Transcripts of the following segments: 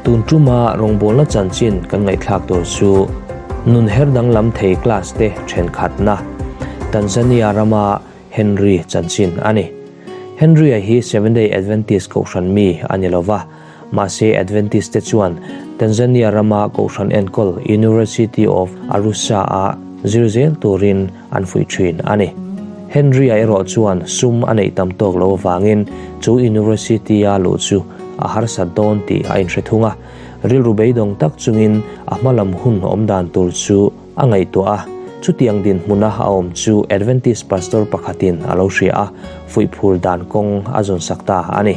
Tun tuma rawngbawlna chanchin kan ngaihthlak tur chu nun her danglam thei class te thenkhatna Tanzania rama Henry chanchin a ni. Henry-a hi Seventh-day Adventist kohhran mi a ni lova, mahse Adventist te chuan Tanzania rama kohhran enkawl University of Arusha-a zir zel turin an fuih thin a ni. Henry-a erawh chuan sum a neih tam tawk lo avangin chu University-a luh chu a harsat dawn tih a inhre thung a. Rilru beidawng tak chungin a hmalam hun awmdan tur chu a ngaihtuah a. Chutiang dinhmuna a awm chu Adventist pastor pakhatin a lo hria a, fuihphur dan kawng a zawnsak ta a ni.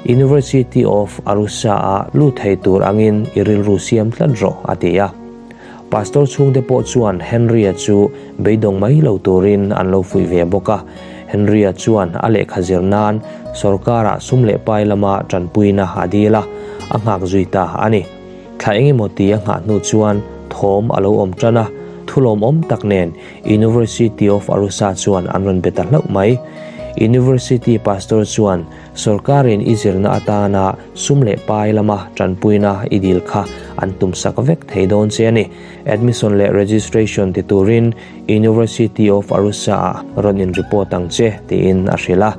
University of Arusha-a lut thei tur angin i rilru siam tlat rawh, a ti a. Pastor chhungte pawh chuan Henry-a chu beidawng mai lo turin an lo fuih ve bawk a. Henry-a chuan a lehkha zir nan sorkara sum leh pai lama tanpuina a dil a, a nghak zui ta a ni. Thla eng emaw ti a nghah hnu chuan thawm a lo awm tan a, thulawmawm tak nen University of Arusha chuan an rawn be ta hlauh mai. University pastor chuan Sorkarin i zirna atana sum leh pai lama tanpuina i dil kha an tumsak vek thei dawn che a ni. Admission leh registration ti turin University of Arusha-ah rawn in report ang che, tiin a hrilh a.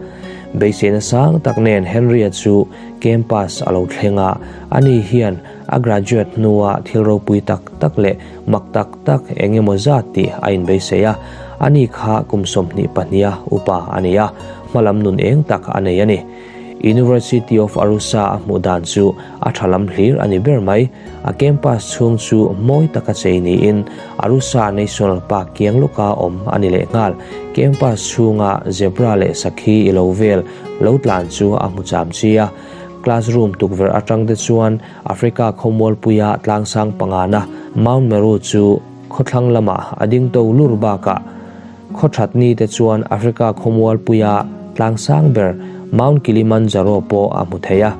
Beiseina sang tak nen Henry-a chu campus a lo thleng a, ani hian a graduate hnua thil ropui tak tak leh mak tak tak eng emaw zat tih a inbeisei a. Ani kha kum 22 a upa a ni a. Hmalam nun eng tak a nei a ni. University of Arusha a hmuh dan chu a tha lam hlir a ni ber mai. A campus chhung chu mawi taka chei niin Arusha National Park kiang lawka awm a ni lehnghal. Campus chhunga zebra leh sakhi i lo vel lo tlan chu a hmu cham chi a. Classroom tukverh atang te chuan Africa khawmualpuia tlangsang pangana Mount Meru chu khawthlang lamah a ding to lur bakah Khaw that ni te chuan Africa khawmualpuia tlangsang ber Mount Kilimanjaro pawh a hmu thei a.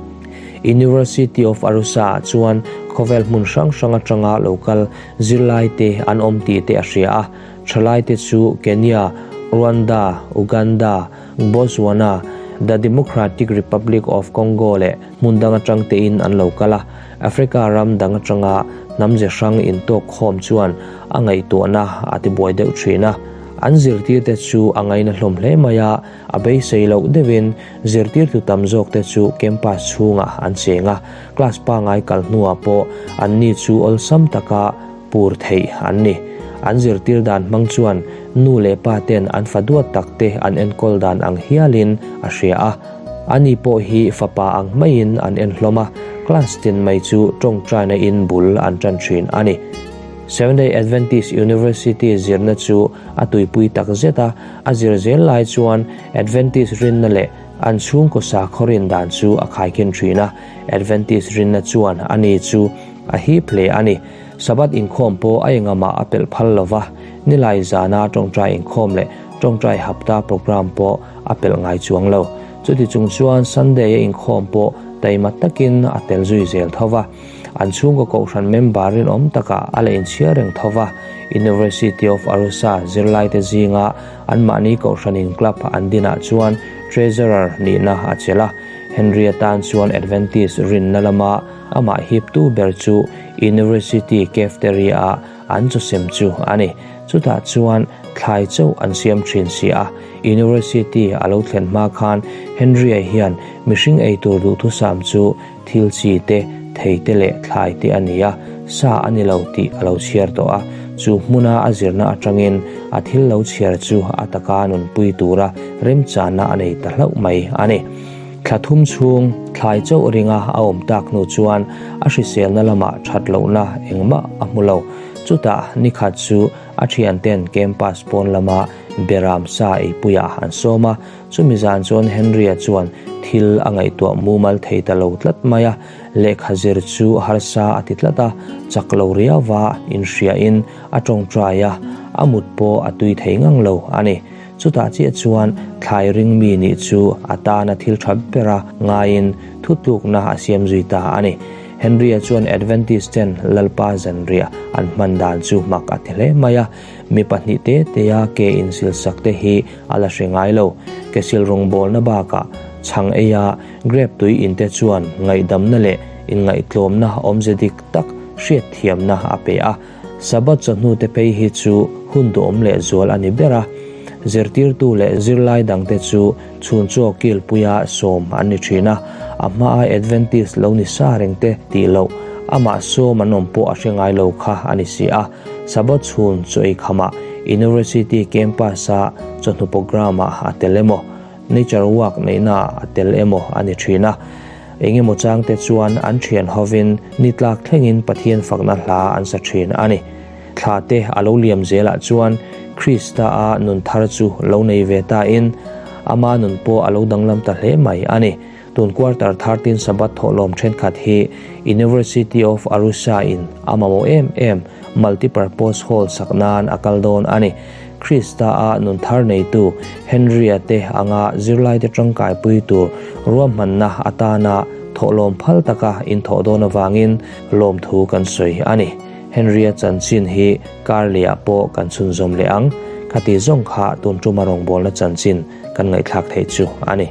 University of Arusha ah chuan khawvel hmun hrang hrang atanga lo kal zirlai te an awm tih te a hria a. Thalai te chu Kenya, Rwanda, Uganda, Botswana, The Democratic Republic of Congo leh hmun dang atang tein an lo kal a. Africa ram dang atanga hnam ze hrang intawk khawm chuan a ngaihtuahna a tibuai deuh thin a. An zirtirte chu a ngaina hlawm hle mai a, a beisei loh deuhin zirtirtu tam zawkte chu campus chhungah an cheng a, class pangai kal hnuah pawh anni chu awlsam taka pur theih an ni. An zirtir dan hmang chuan nu leh pa ten an fa duat takte an enkawl dan ang hialin a hria a. Ani pawh hi fapa ang maiin an en hlawm a, class tin mai chu tawngtaina in bul an tan thin a ni. Seventh-day Adventist University zirna chu a tuipui tak zet a, a zir zel lai chuan Adventist rinna leh an chhungkaw sakhaw rin dan chu a khaikhin thin a, Adventist rinna chuan ani chu a hip hle a ni. Sabbath inkhawm pawh a engamah a pelh phal lo va, nilai zana tawngtai inkhawm leh tawngtai hapta programme pawh a pelh ngai chuang lo. Chuti chung chuan Sunday a inkhawm pawh taima takin a tel zui zel tho va. An chhungkaw kohhran member rinawm takah a la inchhiar reng tho va. University of Arusha zirlaite zinga anmahni kohhranin club an dinah chuan Treasurer nihna a chelh a. Henry-a tan chuan Adventist rinna lama amah hiptu ber chu University cafeteria-a an chawsem chu a ni. Chutah chuan thlai chauh an siam thin si a, University a lo thlen hma khan Henry-a hian mihring ei tur duhthusam chu thil chi te, thei te leh thlai te a ni a, sa a ni lo tih a lo chhiar tawh a. Chu hmuna a zirna atangin a thil lo chhiar chu a taka nunpui tura remchanna a nei ta hlauh mai a ni. Thla thum chhung thlai chauh ringa a awm tak hnu chuan a hriselna lamah that lohna engmah a hmu lo. Chutah nikhat chu a thianten campus pawn lama Beram sa eipuiah an sawm a, chumi zan chuan Henry-a chuan thil a ngaihtuah mumal thei ta lo tlat mai a, lehkha zir chu harsa a ti tlat a, chak lo riauva inhriain a tawngtai a, a mut pawh a tui thei ngang lo a ni. Chutah chiah chuan thlai ring mi nih chu a tana thil tha bera ngaiin thutlukna a siam zui ta a ni. Henry-a chuan Adventist ten Lalpa zanriah an hman dan chu mak a ti hle mai a, mi pahnih te tea ke insilsak te hi a la hre ngai lo. Ke sil rawngbawlna bakah chhang eia grape tui inte chuan ngaihdamna leh inngaihtlawmna awmze dik tak hriatthiamna a pe a. Sabbath chawhnu te phei hi chu hun duhawm lehzual a ni ber a, zirtirtu leh zirlai dangte chu chhun chaw kilpuia sawm an ni thin a, a hmaa Adventist lo ni sa reng te tih loh, amah sawm an awm pawh a hre ngai lo kha a ni si a. Sabbath chhun chaw ei khamah University campus-a chawhnu programme-ah a tel emaw, Nature walk neihnaah a tel emaw a ni thin a. Engemaw changte chuan an thian hovin ni tlak thlengin Pathian fakna hla an sa thin a ni. Thla te a lo liam zelah chuan Krista-a nun thar chu lo nei ve tain ama nun pawh a lo danglam ta hle mai a ni. Tun quarter 13 Sabbath thawhlawm thenkhat hi University of Arusha-in a mamawh em em multipurpose hall sak nan a kal dawn a ni. Krista-a nun thar neitu Henry-a te anga zirlaite tangkaipui tur ruahmanna atana thawhlawm phal taka inthawh dawn avangin lawmthu kan sawi a ni. Henry-a chanchin hi Carley-ah pawh kan chhunzawm leh ang. Khati zawng kha tun tuma rawngbawlna chanchin kan ngaihthlak theih chu a ni.